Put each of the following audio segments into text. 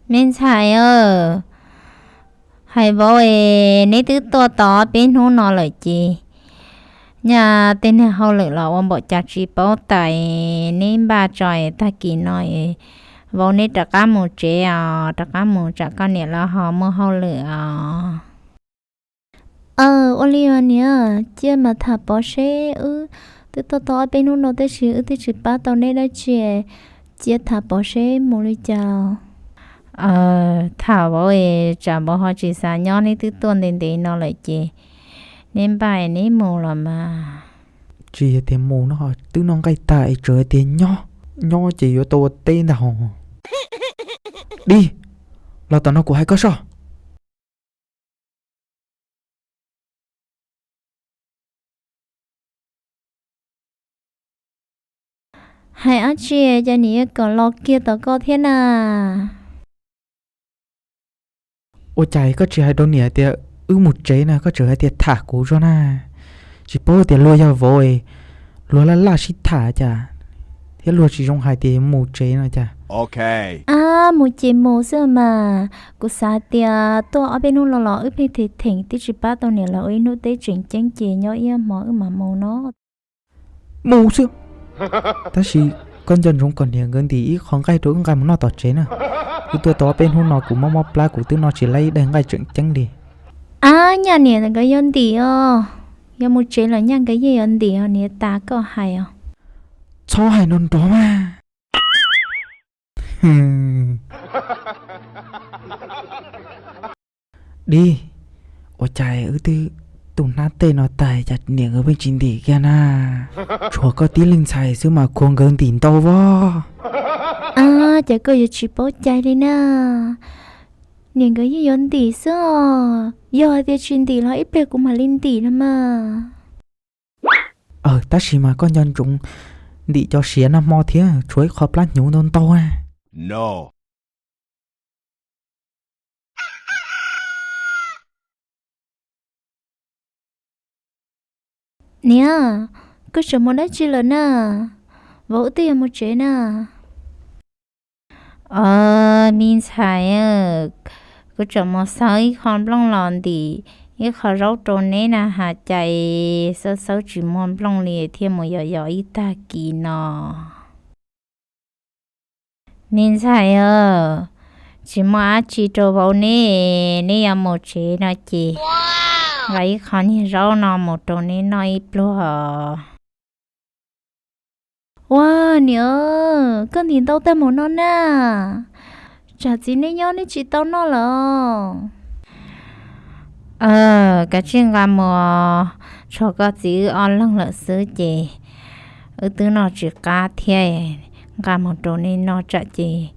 Me ntxhais aw, hais vauv es neb twb tuaj tau peb hnub no lawm ces nyaj tej niag hauj lwm los ua npaum cas tsis paub tas, neb npaj tso es tag kis no es vauv neb rov qab mus tsev os, rov qab mus tsam koj niam lawv ho muaj hauj lwm os. Aw, ua li os niam, cia mas tham pov seb, wb twb tuaj tau ob peb hnub no tab sis wb twb tsis pab tau neb dab tsi, cia tham pov seb mus li cas. Tham vauv es tsam vauv ho tsis xav nyob, neb twb tuaj ntev ntev no lawm ces neb npaj neb mus los mas. Tsis yog tias mus no, twb noj nqaij tag es tseem tias nyob, nyob ces yuav tau ua teb ntag hos. Dib, los tom no kuv hais koj soj. Hais dab tsi, cas niam yuav kom los kiag tom koj thiab na? Ua cas koj tsis hais rau niam tias wb mus tsev na, koj tseem hais tias tham kuv zog na? Tsis paub tias luag yog vauv, luag laj laj sib tham cas, thiab luag tsis zoo hais tias mus tsev no cas. Ab, mus ces mus xwb mas, kuv xav tias tuaj ob peb hnub no los wb pheej them them twb tsis pab tau niam lawv ua ib hnub teb tseem ceeb ces nyob ib hmo wb mam mus no. Mus xwb. Tab sis koj nco ntsoov kom niam nkawd ntim ib qho nqaij rau wb nqa mus noj tom tsev na. Wb tuaj tau ob peb hnub no kuv mob mob plab kuv twb noj tsis laib ib daig nqaij tseem ceeb li. Ab, nyaj niam nkawd yuav ntim os, yuav mus tsev los nyaj nkawd yeej yuav ntim os, niam tas koj hais os. Txhob hais nrov nrov mas. Dib, ua cas wb twb tu hnab tej no tag cas niam nkawd pheej tsis ntim kiag na? Tshuav koj tib leeg ntxhais xwb mas khuav nkawd ntim ntau vog. Ab, cas koj yuav tsis paub cai li na? Niam nkawd yeej yuav ntim xwb os, yog hais tias tsis ntim los ib pliag kuv mam li ntim no mas. Aw, tab sis mas koj nco ntsoov ntim cov siav nag hmo thiab, tshuav ib qho plab hnyuv ntau ntau na. Niam, koj tseem mus dab tsi lawm na? Vauv wb twb yuav mus tsev na. Os, me ntxhais, kuv tseem mus xawb ib qho nplooj los ntim ib qho zaub rau neb na has cas xawb xawb tsis muaj nplooj li thiaj mus yos yos ib tag kis no. Me ntxhais, tsis muaj dab tsi rau vauv neb, neb yuav mus tsev no ces nqa ib qho niag zaub no mus rau neb noj ib pluag. Ua, niam, koj ntim ntau tag mus no na, tsam txiv neb nyob neb tsis tau noj lawm. Kav tsij nqa mus, tshuav koj txiv wb ob leeg lawm xwb ces wb twb noj tsis qab thiab, nqa mus rau neb noj tsam ces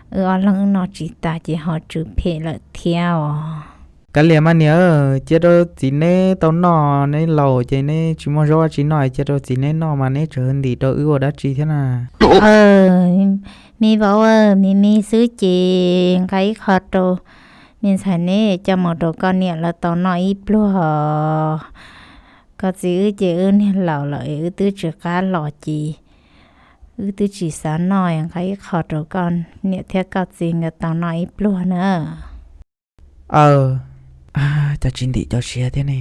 wb ob leeg wb noj tsis tas ces ho tsw phem lawm thiab os. Kav liam mas niam, cia rau txiv neb tau noj, neb laus ces neb tsis muaj zaub dab tsi noj, cia rau txiv neb noj mas neb tseem ntim rau wb ua dab tsi thiab na? Me vauv, me me xwb ces nqa ib qho rau me ntxhais neb coj mus rau koj niam lawv tau noj ib pluag. Koj txiv wb ces wb niag laus lawm wb twb tsis qab los ces wb twb tsis xav noj, nqa ib qho rau koj niam thiab koj txiv nkawd tau noj ib pluag na. Aw, cas tsis ntim cov siav thiab ne?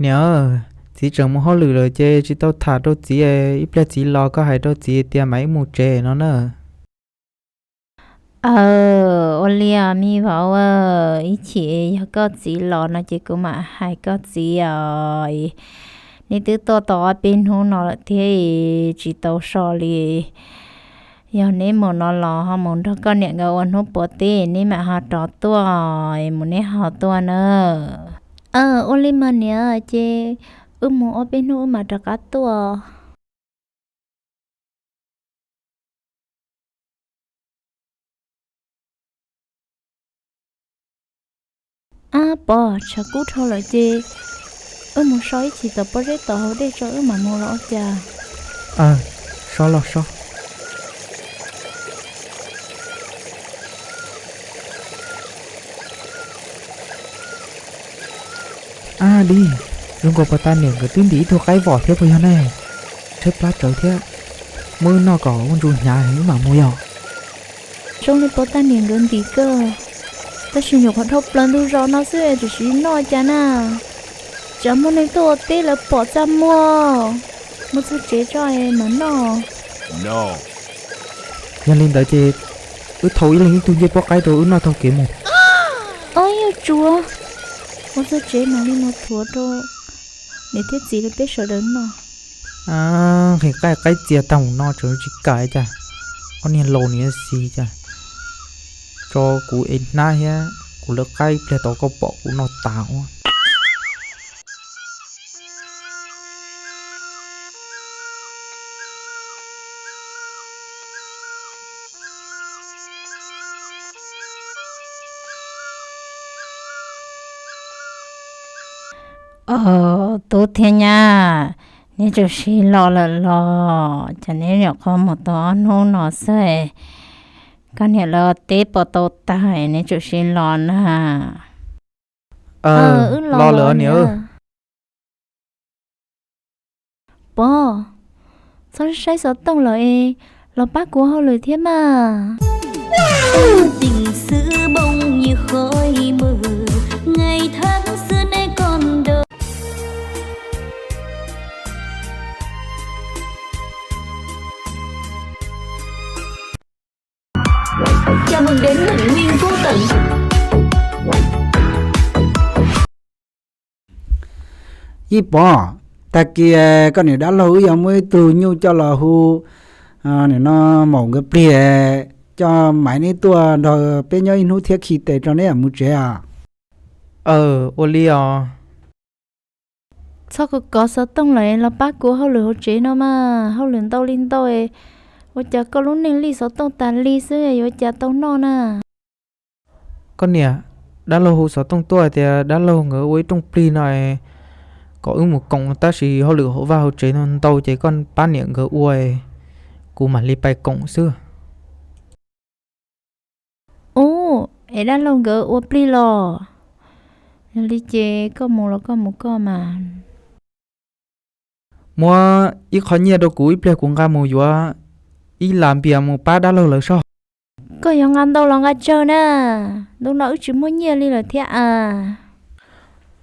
Niam, txiv tseem mus hauj lwm lawm ces tsis tau tham rau txiv, ib pliag txiv los koj hais rau txiv tias mam wb mus tsev no na. Aw, ua li os me vauv, ib chim yog koj txiv los no ces kuv mam hais koj txiv os. Neb twb tuaj tau ob peb hnub no lawm thiab tsis tau so li. Yog neb mus no los ho mus nrog koj niam nkawd ua hnub puav teb neb mam ho rov tuaj, mus neb ho tuaj na. Aw, ua li mas niam, ces wb mus ob peb hnub wb mam rov qab tuaj. Ab, Pov, tshav kub dhau lawm ces wb mus so ib chim tom pob zeb tom hauv dej tso wb mam mus los ua cas. Aw, so los so. Ab, Dib, zoo nkaus puag ta niam nkawd twb ntim ib tug qaib vom thiab puas yog ne? Tshaib plab tsawv thiab. Muab wb noj kom ua ntsuj hnyav wb mam mus yog. Zoo li pov tag niam nkawd ntim kawg, tab sis nyuam qhuav dhau plaws ntug zos no xwb tiam sis noj cas na, tsam muaj neeg tuaj ua teb lawv pom txaj muag. Mus txog tsev tso mam noj. Yog li ntawd ces wb thau ib leeg ib tug ncej puab qaib rau wb noj taug kev mus. Ob, yuav tsuav, mus txog tsev mam li mus thuav rau niam thiab txiv li peb sawv daws noj. Nqhis qaij qaib txias tag mus no tseem tsis kam cas, ob niag laus niam xis cas tso kuv ev hnab thiab kuv lawv qaib ib pliag tau koj pom kuv noj tas ua. Tub thiab nyab, neb tsuas sib los lawm los cas neb nyuam qhuav mus tau ob hnub no xwb, koj niam lawv teb puas tau tag neb tsuas sib los na? Los lawm niam. Pov, txhob saib xov tooj lawm es los pab kuv hauj lwm thiab mas. Yij Pov, tag kis koj niam dab laug wb yuav muab ib tug nyuj coj los hu nim no maum nkawd plig, coj Maiv neb tuaj nrog peb nyob ib hnub thiab khi tes rau neb mam mus tsev os. Aw, ua li os. Txhob kov kov xov tooj lawm los pab kuv hauj lwm hauv tsev no mas, hauj lwm ntau li ntau, ua cas koj lub neej lij xov tooj tas li xwb yuav ua cas tau noj na? Koj niam, dab laug hu xov tooj tuaj tias dab laug nkawd ua ib rooj plig no, kom wb mus koom tab sis hauj lwm hauv vaj hauv tsev no ntau ces koj pab niam nkawd ua, kuv mam li pais koom xwb. Ub, es dab laug nkawd ua plig los? Yog li ces koj mus los koj mus koj mas. Muab ib qho nyiaj rau kuv ib pliag kuv nqa mus yuav ib las npias mus pab dab laug lawv soj. Koj yuav nqa ntau los nqa tsawg na? Ntu no wb tsis muaj nyiaj li lawm thiab as.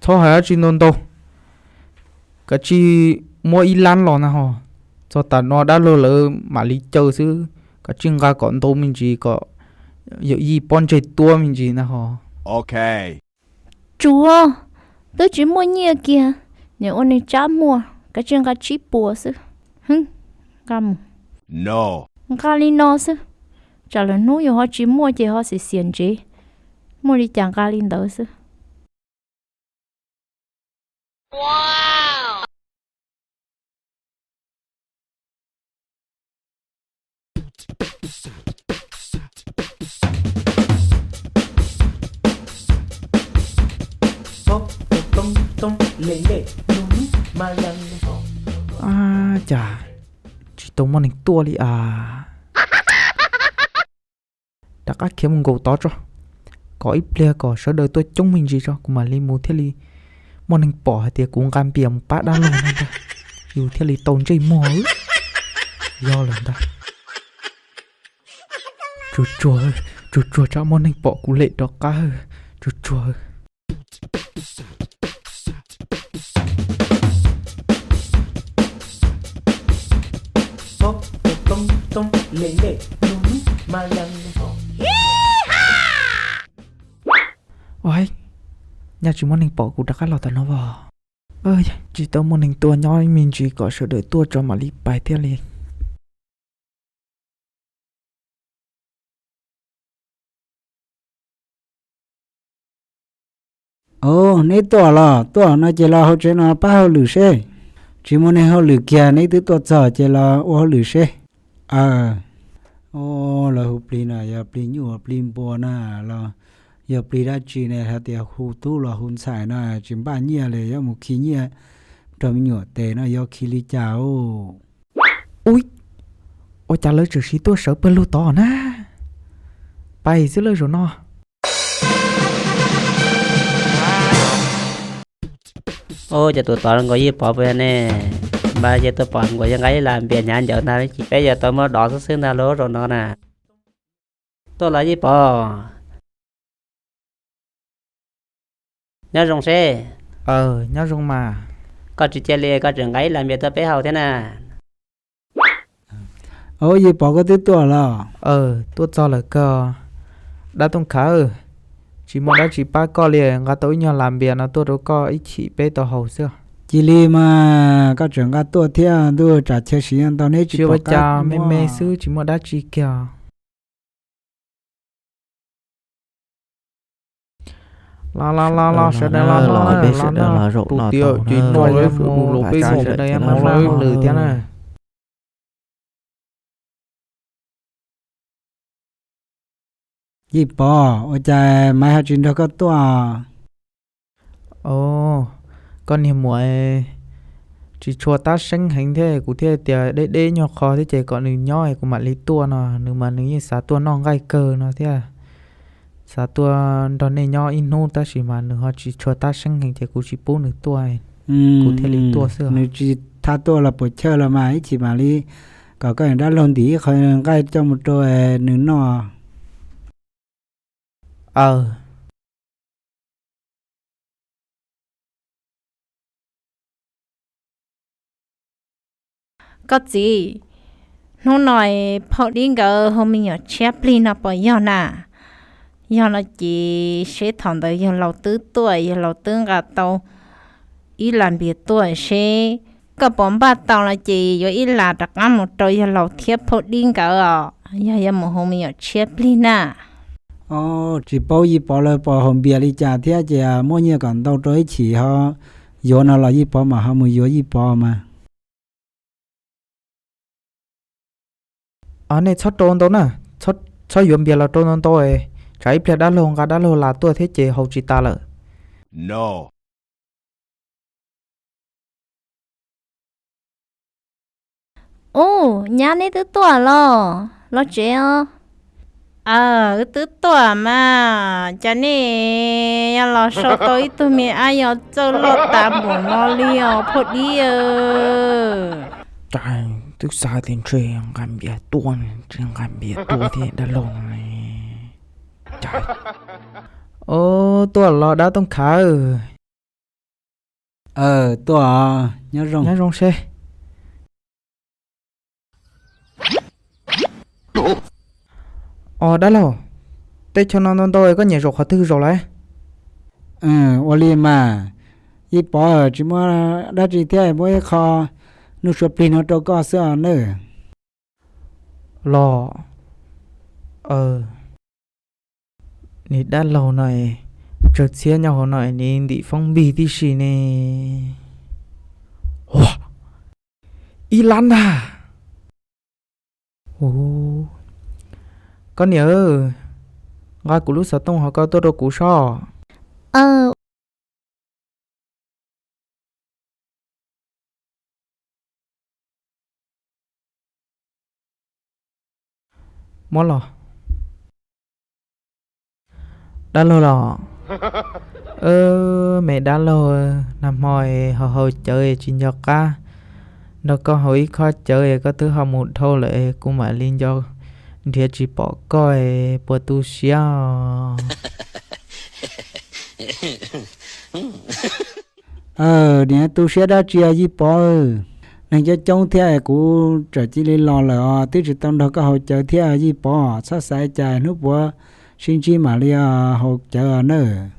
Txhob hais dab tsi ntau ntau, kav tsij muab ib lab los na ho. Txog tas no dab laug lawv mam li caw xwb, kav tsij nqa kom ntau me ntsis kom yawm yij pob ntseg tuab me ntsis na ho. Tsuav, twb tsis muaj nyiaj kiag, niam ua neeg tsab muag, kav tsij nqa tsib puas xwb. Nqa mus. Nqa li no xwb, tsam lwm hnub yus ho tsis muaj ces ho xiam xiam ntsev. Muaj li cas nqa li ntawd xwb. Ab, cas tsis tau muaj neeg tuaj li as. Rov qab khiav mus nkaum tod tso, kom ib pliag kom sawv daws tuaj coob me ntsis tso kuv mam li mus thiaj li muaj neeg pom hais tias kuv nqa npias mus pab dab laug no ntag, yus thiaj li tau ntsej muag. Yog lawm ntag. Tsuag tsuag, tsuag tsuag tsam muaj neeg pom kuv lem rov qab, tsuag tsuag. Ua, nyaj tsis muaj neeg pom kuv rov qab los tam no vos. Tsis tau muaj neeg tuaj, nyob me ntsis kom sawv daws tuaj tso mam li pais thiaj li. Os, neb tuaj los, tuaj no ces los hauv tsev no pab hauj lwm seb. Tsis muaj neeg hauj lwm kiag, neb twb tuaj txog ces los ua hauj lwm seb. Aw, lawv hu plig no yog plig nyuj plig npua na los yog plig dab tsi ne? Hais tias hu tub los hu ntxhais no tsis npaj nyiaj li, yuav mus khi nyiaj rau me nyuam tes no yuav khi li cas os? Ub, ua cas lawv tseem siv tuaj sawv pawg lug tod na? Pais xwb lawm zaum no. Ub, cas tus tod nkaus Yij Pov puas yog ne? Ces tuaj pom nkaus yog nqa ib las npias hnyav ncaws ntag, ib chim peb yuav tau muab dov xwb xwb ntag lauj zaum no na. Tuaj los Yij Pov? Nyob zoo seb. Nyob zoo mas. Koj tsis cia li koj tseem nqa ib las npias tuaj peb haus thiab na. Au, Yij Pov koj twb tuaj los? Tuaj txog lawm kawg. Dab Tooj Khawv, tsis muaj dab tsi pab koj li, nqa tau ib nyuag las npias no tuaj rau koj ib chim peb tau haus xwb. Cia li mas, koj tseem nqa tuaj thiab, ntuj, tsam chaw siv ntau neb tsis pom qab, me me xwb tsis muaj dab tsi kiag. Los los los los, sawv daws los los, tus tias tsis muaj lawv mus los peb mus sawv daws yuav mus lwm thiab na. Yij Pov, ua cas Maiv ho tsis nrog koj tuaj? Koj niag muam tsis tshua tab seeb heev thiab, kuv thiaj tias deb deb nyuag qho thiab ces kom nws nyob kuv mam li tuaj no, nws mas nws yeej xav tuaj noj nqaij kawg no thiab. Xav tuaj nrog nej nyob ib hnub tab sis mas nws ho tsis tshua tab seeb heev ces kuv tsis pub nws tuaj, kuv thiaj li tuaj xwb. Nws tsis tau tuaj los puas chawj los mas ib chim mam li kom koj dab laug ntim ib qho nqaij coj mus rau nws noj. Aw. Koj txiv, hnub no phauj Dib nkawd hu me nyuam tshiab plig no puas yog na? Yog no ces seb thaum ntawd yawg laus twb tuaj, yawg laus twb nqa tau ib las npias tuaj seb koj puas npaj tau no ces yuav ib las rov qab mus rau yawg laus thiab phauj Dib nkawd os, yog yuav mus hu me nyuam tshiab plig na. Tsis paub Yij Pov lawv puas haus npias li cas thiab ces muab nyiaj kom ntau rau ib chim ho yuav no los Yij Pov mam ho mus yuav Yij Pov mas. Nej txhob rau ntau na, txhob yuav npias los rau ntau ntau, tsam ib pliag dab laug nqa dab laug las tuaj thiab ces haus tsis tas lawm. Ub, nyab neb twb tuaj los? Los tsev os. Aw, wb twb tuaj mas, cas nej yuav los so tau ib tug me ab yog txawj loj tas npaum no li os phauj Dib. Cas twb xav tias ntshe nqa npias tuaj, ntshe nqa npias tuaj thiab dab laug no. Cas, o, tuaj los dab Tooj Khawv? Aw, tuaj, nyob zoo seb. Os dab laug, teb chaws no ntau ntau koj nyiam zaum qhov twg zaum lawm? Ua li mas, Yij Pov tsis muaj dab tsi thiab, muab ib qho nuj sua plig no rau koj xwb os nawj. Los, aw, niag dab laug no, tsawg txhiab nyob hauv no nws ntim foob npig tib si ne. Ua, ib lab ntag. Koj niam, nqa kuv lub xov tooj hauv ko tuaj rau kuv sob. Muab los. Dab laug los? Me dab laug, nag hmo haus haus cawv tsis nco qab nrog koj haus ib khob cawv, koj twb ho mus dhau lawm, kuv mam li nco nrhiav tsis pom koj, puas tu siab os? Niam, tu siab dab tsi Yij Pov? Neeg coob coob thiab kuv txawm cia li los lawm os, twb tsis tau nrog koj haus cawv thiab Yij Pov, txhob xav cas, hnub puav sib ntsib mam li haus cawv nawb.